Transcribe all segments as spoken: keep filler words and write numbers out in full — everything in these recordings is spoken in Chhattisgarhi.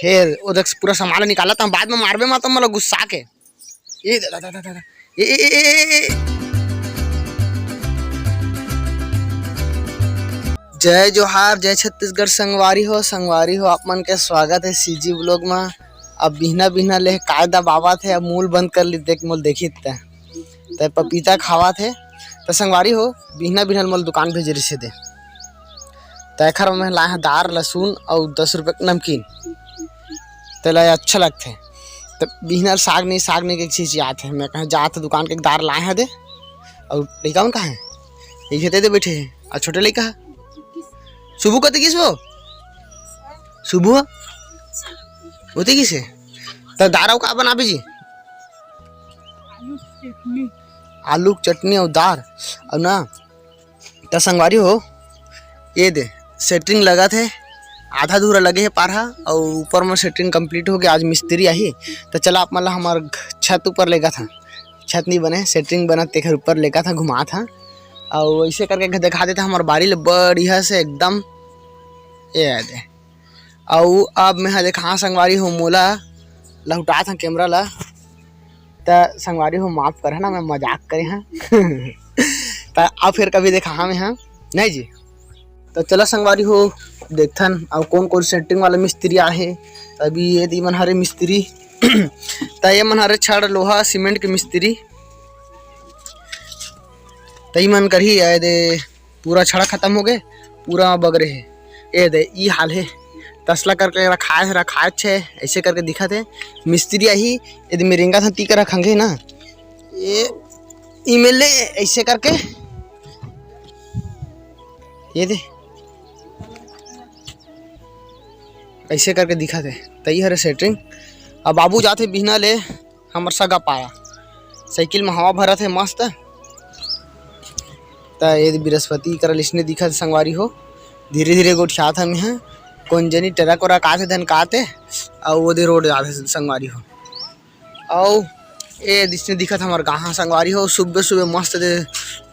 हे, ओ देख, पूरा सामान निकालत हंव, बाद में मारबे मत मोला गुस्सा के। ए, दा, दा, दा, दा, दा। ए, ए, ए, ए, ए, ए। जय जोहार, जय छत्तीसगढ़ संगवारी हो, संगवारी हो, आप मन के स्वागत हे सीजी व्लॉग मा। अब बिहना बिहना ले काय दबावत हे, अब मुंह ल बंद कर ली, देख मोल देखी त। त पपीता खावत हे। त संगवारी हो, बिहना बिहना ल मोल दुकान भेजे रिहिसे दे। त एखर में लाए हंव दार, लहसुन अउ दस रुपये के नमकीन। तेला अच्छा लगथे। त बिहना ल साग नहीं, साग नहीं के चीज याद हे। मैं कहा जात दुकान के दार लाए हंव दे। अउ लइका मन कहाँ हे? एक दे दे बैठे हे। अउ छोटे लइका हे? सुबू कते गिस वो? सुबू? ओते गिस हे? त दार अउ का बनाबे जी? आलू के चटनी अउ दार। अउ ना, त संगवारी हो, ये दे, सेंटरिंग लगत हे, आधा अधूरा लगे हे पारहा, अउ ऊपर में सेंटरिंग complete होगे, आज मिस्त्री आही। त चला आप मन ला हमर घ-, छत ऊपर लेगत हंव, छत नहीं बने, सेंटरिंग बनत तेखर ऊपर लेगत हंव, घुमात हंव, अउ ऐसे करके घ-, दिखा देत हंव हमर बारी ले बढ़िया से एकदम। ये दे, अउ अब मैं ह देखा संगवारी हो, मोला लहुटात हंव कैमरा ला, त संगवारी हो माफ करहा ना, मैं मजाक करे हंव। त अब फिर कभी देखा हंव मैं ह, नहीं जी। त चला संगवारी हो, देखथन अउ कौन कौन सेंटरिंग वाला मिस्त्री आहे। त अभी ये दे मन हरे मिस्त्री। त ये मन हरे छड़ लोहा सीमेंट के मिस्त्री। त ई मन करही, आए दे पूरा छड़ा खत्म होगे, पूरा बगरे हे। ए दे, ई हाल हे। तसला करके रखाए हे, रखाए छे, ऐसे करके दिखत हे। मिस्त्री आही, यदि मेरेंगा था ती कर रखंगे ना। ये इमेले ऐसे करके, ये दे, ऐसे करके दिखत हे। त ई हरे सेंटरिंग। अब बाबू जाथे बिहना ले, हमर सगा पारा। साइकिल में हवा भरत हे मस्त। त ये बृहस्पति करा लिसने दिखत हे संगवारी हो। धीरे-धीरे गोठियात हन इहाँ। कोन जनी ट्रक वरक आथे धन काते, अउ ओदे रोड जाथे संगवारी हो। अउ ए दिसने दिखत हमर गाँव संगवारी हो। सुबह-सुबह मस्त दे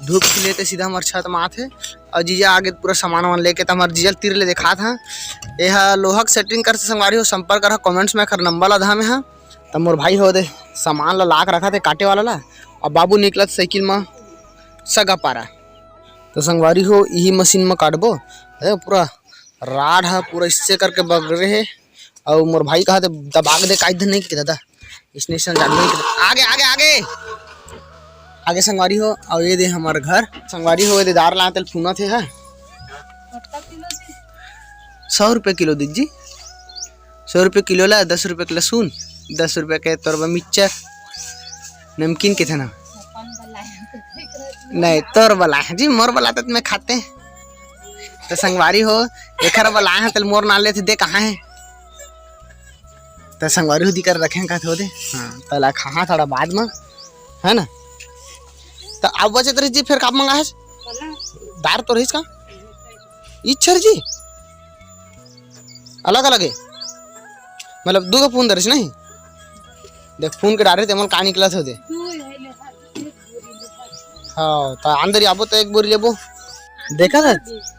धूप खिले ते सीधा हमर छत में आथे। अउ जीजा आगे पूरा सामान वामान लेके त हमर जीजा तीर ले देखात हे। एहा लोहा के सेंटरिंग करथे संगवारी हो, संपर्क करहा। comments में एखर नंबर ला धमे हा। त मोर भाई हो दे सामान ला लाक रखत हे काटे वाला ला, अउ बाबू निकलत साइकिल म सगा पारा। त संगवारी हो, इही मशीन म काटबो। अरे पूरा राड ह पूरा इससे करके बगरे हे। अउ मोर भाई कहा दे दबा के दे, काट दे नहीं के दादा, इसने इसने जान नहीं के। आगे, आगे, आगे। आगे संगवारी हो, अउ ये दे हमर घर। संगवारी हो, ये दे दार ला तेल फूना थे है। सौ रुपये किलो दीजिए। सौ रुपये किलो ला, दस रुपये के लहसुन, दस रुपये के तोर बर मिक्सचर, नमकीन के थे ना? नहीं, तोर वाला है जी, मोर वाला तो मैं खाते। त संगवारी हो, एखर वाला आए हैं, तल मोर नाल लेथे, दे कहाँ है? त संगवारी हो, दिकर रखे हैं, कहते हो दे। हाँ, तला खाहा थोड़ा बाद में, है ना? त अब बचत रही जी, फिर का मंगा है? दार तो रहीस का? इच्छर जी? अलग-अलग हे, मतलब दू गो फून धरिस नहीं। देख फून के डारे ते मन का निकलत होते। हाँ, त अंदर आबो त एक बोरी लेबो। देखा था,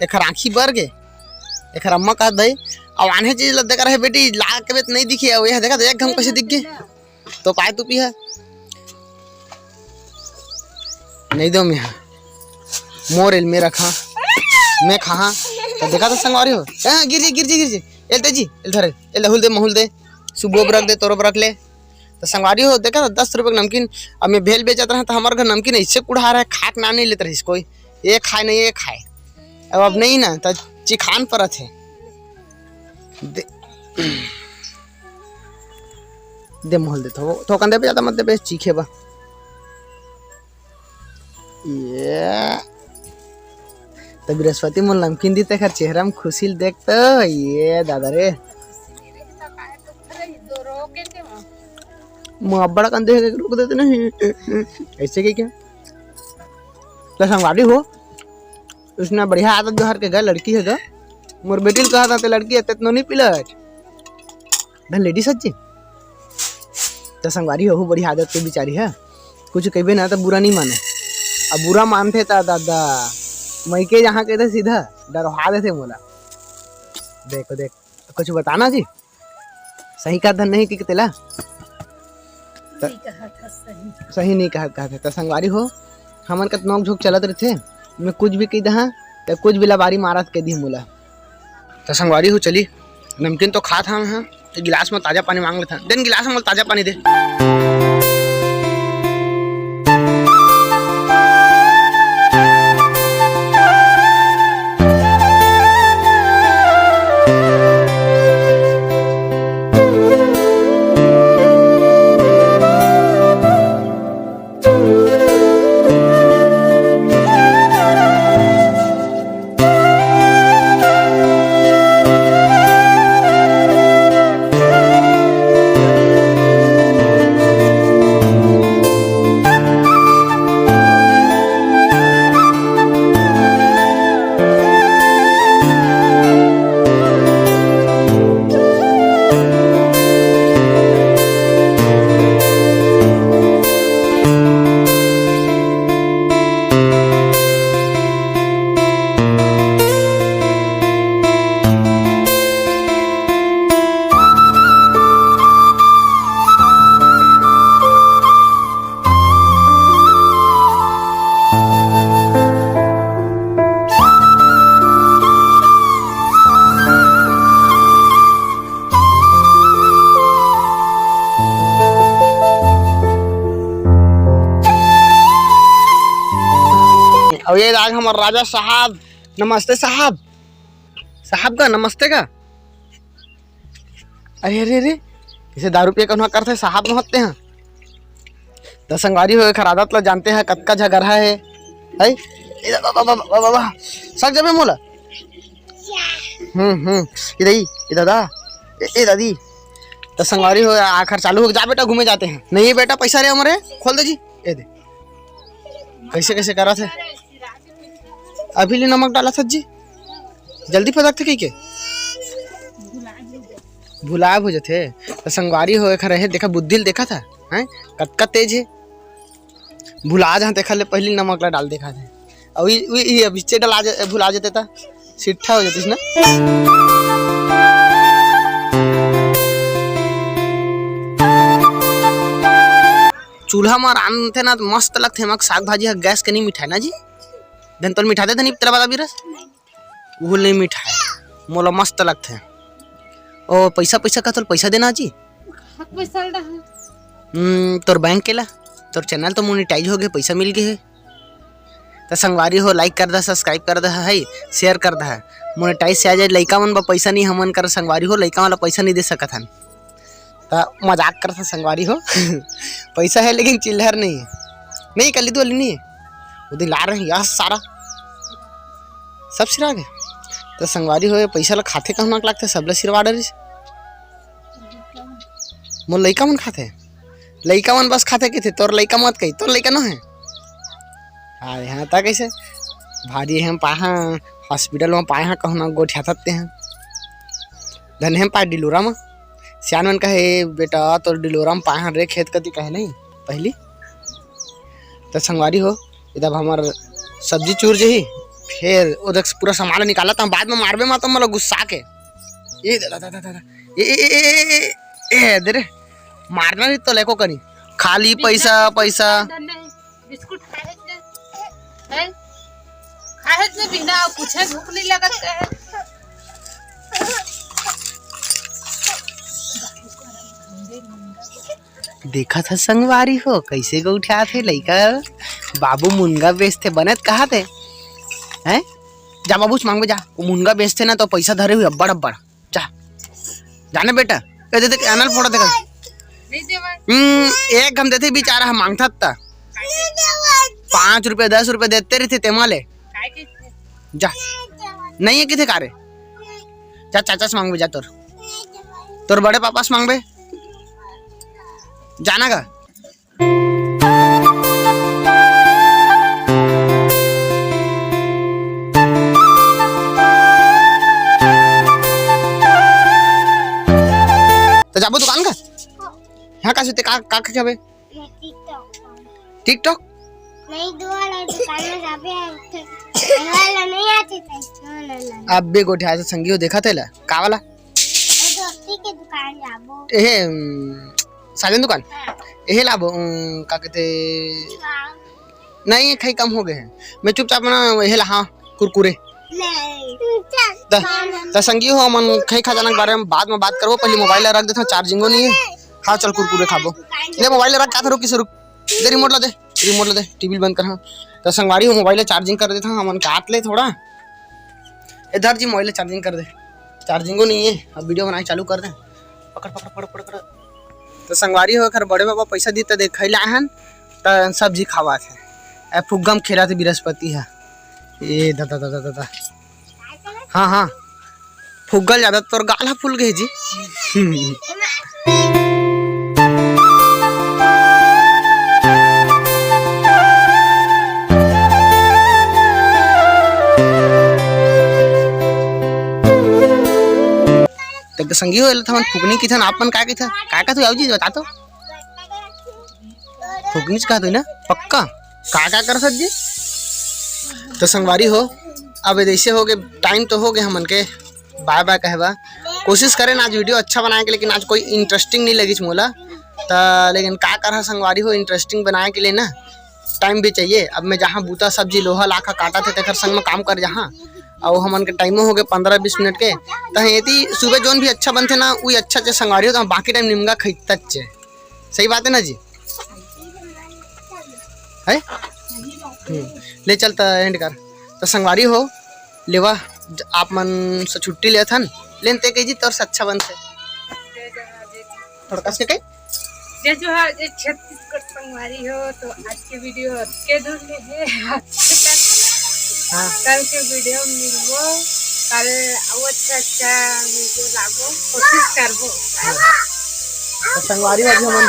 एखर आँखी बर गे, एखर अम्मा कहत भाई, अब आने चीज ल देख रहे बेटी, ला के बेत नहीं दिखे, अब यह देखा था एक घम कैसे दिख गए। तो पाए तू पीहा। नहीं दो मैं। मोर एल मेरा खा। मैं खा। त देखा तो संगवारी हो। ए, गिर जी, गिर जी, गिर जी। एल ते जी, एल धरे। एल हुल दे, महुल दे। सुबो बरक दे, तोरो बरक ले। त संगवारी हो, देखा तो दस रुपये के नमकीन। अब मैं भेल बेचत रहा त हमर घर नमकीन ऐसे कुढ़ा रहा है, खाक ना नहीं लेत रहीस कोई। ये खाए नहीं, ये खाए। अब, अब नहीं ना, त चिखान परत है। दे, दे मोहल दे, थो-, थोकन देबे, ज्यादा मत देबे, चीखे बा। ये। त बृहस्पति मोर नमकीन दी, तेखर चेहरा में खुशी ल देख तो, ये दादा रे। मुँह अब्बड़ कन देख के रोक देते नहीं। ऐसे के क्या? त संगवारी हो, उसने बढ़िया आदत जोहार के गा, लड़की हे गा। मोर बेटी ल कहा था, ते लड़की हे, ते तो नहीं पिलत। धन लेडीज सच्ची। त संगवारी हो, बढ़िया आदत के बिचारी हे। कुछ कहिबे ना, त बुरा नहीं माने। अब बुरा मानथे, त दादा, मइके जहाँ कहते सीधा डरवा देथे मोला। देखो, देख, कुछ बताना जी? सही कहत हन नहीं कि तेला? सही कहत हस, सही। सही नहीं कहत, कहत हे। त संगवारी हो, हमन कत नोक झोंक चलत रहिथे, मैं कुछ भी कहि दहा, त कुछ भी लबारी मारत कहि दिही मोला। त संगवारी हो, चली, नमकीन तो खात हन, हाँ, एक गिलास में ताजा पानी मांग लेथन। देन गिलास में ताजा पानी दे। अउ ये आज हमर राजा साहब, नमस्ते साहब। साहब का नमस्ते का? अरे, अरे, अरे, इसे दारू पिए कहना करथे साहब न होते हैं। त संगवारी हो, एखर आदत ला जानते हैं, कतका झगरहा है, है? ए, बा, बा, सक जबे मोला। हम्म, हम्म, ए दाई, ए दादा, ए, ए दादी। त संगवारी हो, आखर चालू हो, जा बेटा, घूमे जाते हैं। नहीं बेटा, पैसा रे हमरे, खोल दे जी, ए दे। कैसे, कैसे करा थे? अभी ले नमक डाला था जी, जल्दी पदक थे कहिके। भुला हो जथे। त संगवारी हो, एखर रहे, देखा बुद्धि ल देखा था, हैं? कतका तेज है। भुला जहाँ देखा ले, पहली नमक ला डाल देखा थे। अउ ई, ई, ई अब इच्चे डाला जे, भुला जते ता सिट्ठा हो जतिस ना। चूल्हा म रांधथे ना, त मस्त लगथे। एमा साग भाजी ह गैस के नहीं मिठाय ना जी। धन तोल मिठाथे धनी तेरा वाला बीरस। वो नहीं मिठाय, मोला मस्त लगथे। ओ पैसा, पैसा का तोल पैसा देना जी। हक पैसा ल रहा। हम्म, तोर बैंक के ला, तोर चैनल तो मोनेटाइज हो गए, पैसा मिल गए है। त संगवारी हो, लाइक कर दहा, सब्सक्राइब कर दहा, है, शेयर कर दहा। मोनेटाइज से आ जाए, लइका मन बर पैसा नहीं, हमन कर संगवारी हो, लइका वाला पैसा नहीं दे सकत हन। त मजाक करत हन संगवारी हो। पैसा है लेकिन चिल्लर नहीं है। नहीं, कल दो नहीं है। वो दिन ला रहे हैं यार सारा। सब सिरा गए। त संगवारी हो, ये पैसा ला खाथे कहना लगथे, सबला सिरवा डरिस। मोर लइका मन खाथे। लइका मन बस खाथे किथे, तोर लइका मत कही, तोर लइका न है। अरे हाँ, त कैसे? भारी हम पाहा, हॉस्पिटल में पाए हा, कहूँ ना गोठिया थत्ते हैं। धन हम पाए डिलोरा में। सियान मन कहे, "बेटा, तोर डिलोरा में पाए हा रे, खेत कती," कहे नहीं, पहली। त संगवारी हो, इधर हमर सब्जी चूर जही, फिर उधर से पूरा सामान निकाला, त बाद में मारबे मा, त मतलब गुस्सा के। ए, दा, दा, दा, दा, दा। ए, ए, ए, ए, ए, ए, दे रे। मारना नहीं तो लेको करी। खाली पैसा, पैसा। बिस्कुट खाए थे, हैं? खाए थे बिना कुछ भूख नहीं लगत है। देखा था संगवारी हो, कैसे गौठियात हे लइका। बाबू मुनगा बेचथे, बनत कहा थे, हैं? जा बाबू से मांगबे जा, वो मुनगा बेचथे ना तो पैसा धरे हुए अब्बड़ अब्बड़। जा, जाने बेटा, ए दे दे, अनल फोड़ा देखा। नहीं देवा। हम्म, एक हम देते बेचारा हम मांगता था। पाँच रुपए, दस रुपए देते रहिथे तेमा ले। काय के? जा, नहीं है किथे कारे। जा चाचा से मांगबे, जा तोर, तोर बड़े पापा से मांगबे। जाना का? त जाबो दुकान का? हाँ, का सुते का, का, का खाबे? मैं TikTok। TikTok? नहीं, दो वाला दुकान में जाबे, ये वाला नहीं आते थे, ये वाला ला। अब्बे गोठियाथे संगी हो, देखा थे ला, का वाला? ये दो। के दुकान जाबो। एहे, उम, साजन दुकान? हाँ। एहे लाबो, उम, का कहिथे? हाँ। नहीं, ये खई कम हो गए हैं। मैं चुपचाप ना, एहे ला, हाँ, कुरकुरे। नहीं। चल। त, त संगी हो, हमन खई खजाना के बारे में बाद में बात करबो, पहले मोबाइल ला रख देथन, चार्जिंगो नहीं है। हाँ, चल कुरकुरे खाबो। ले मोबाइल ला रख, का था, रुक, किसे रुक। दे रिमोट ला दे, रिमोट ला दे, टीवी बंद कर। हाँ, त संगवारी हो, मोबाइल ला चार्जिंग कर देथन, हमन काट ले थोड़ा। ए धर जी, मोबाइल ला चार्जिंग कर दे, चार्जिंगो नहीं है। अब वीडियो बनाए चालू कर दे। पकड़, पकड़, पकड़, पकड़, पकड़। त संगवारी हो, एखर बड़े बाबा पैसा दी त देखे ला आहन, त सब्जी खावत हे। ए फुग्गा म खेलत हे बृहस्पति ह। ए दादा, दादा, दादा। हाँ, हाँ। फुग्गा ल ज्यादा तोर गाल ह फूल गे जी। त संगी हो, एला त हमन फुकनी किथन, आप मन का किथन? का का तू आऊ जी बता तो? फुकनीच कहत होई ना? पक्का? का, का करत हस जी? त संगवारी हो, अब जैसे हो गए, टाइम तो हो गए हमन के बाय बाय कहवा। कोशिश करेन आज वीडियो अच्छा बनाए के, लेकिन आज कोई इंटरेस्टिंग नहीं लगिस मोला। त लेकिन का करहा संगवारी हो, इंटरेस्टिंग बनाए के लिए ना टाइम भी चाहिए। अब मैं जहाँ बूता सब्जी लोहा लाखा काटत हे, तेकर संग में काम कर जहाँ, अउ हमन के टाइमो हो गए पंद्रह बीस मिनट के। त एती सुबह जोन भी अच्छा बनथे ना, उही अच्छा चे संगवारी हो, त बाकी टाइम निमगा खइतच चे। सही बात है ना जी? है? हम्म। ले चल त एंड कर। त संगवारी हो, लेवा, ज-, आप मन से छुट्टी लेथन, लेन ते के जी तोर से अच्छा बनथे। थोड़ा कस के कही? जय जोहार, जय छत्तीसगढ़ संगवारी हो। तो आज के वीडियो अतके दूर ले हे, अतके तक। हाँ। कल के वीडियो में मिलबो, कल अउ अच्छा अच्छा वीडियो लाबो, कोशिश करबो। हाँ। त संगवारी हो, अभी हमन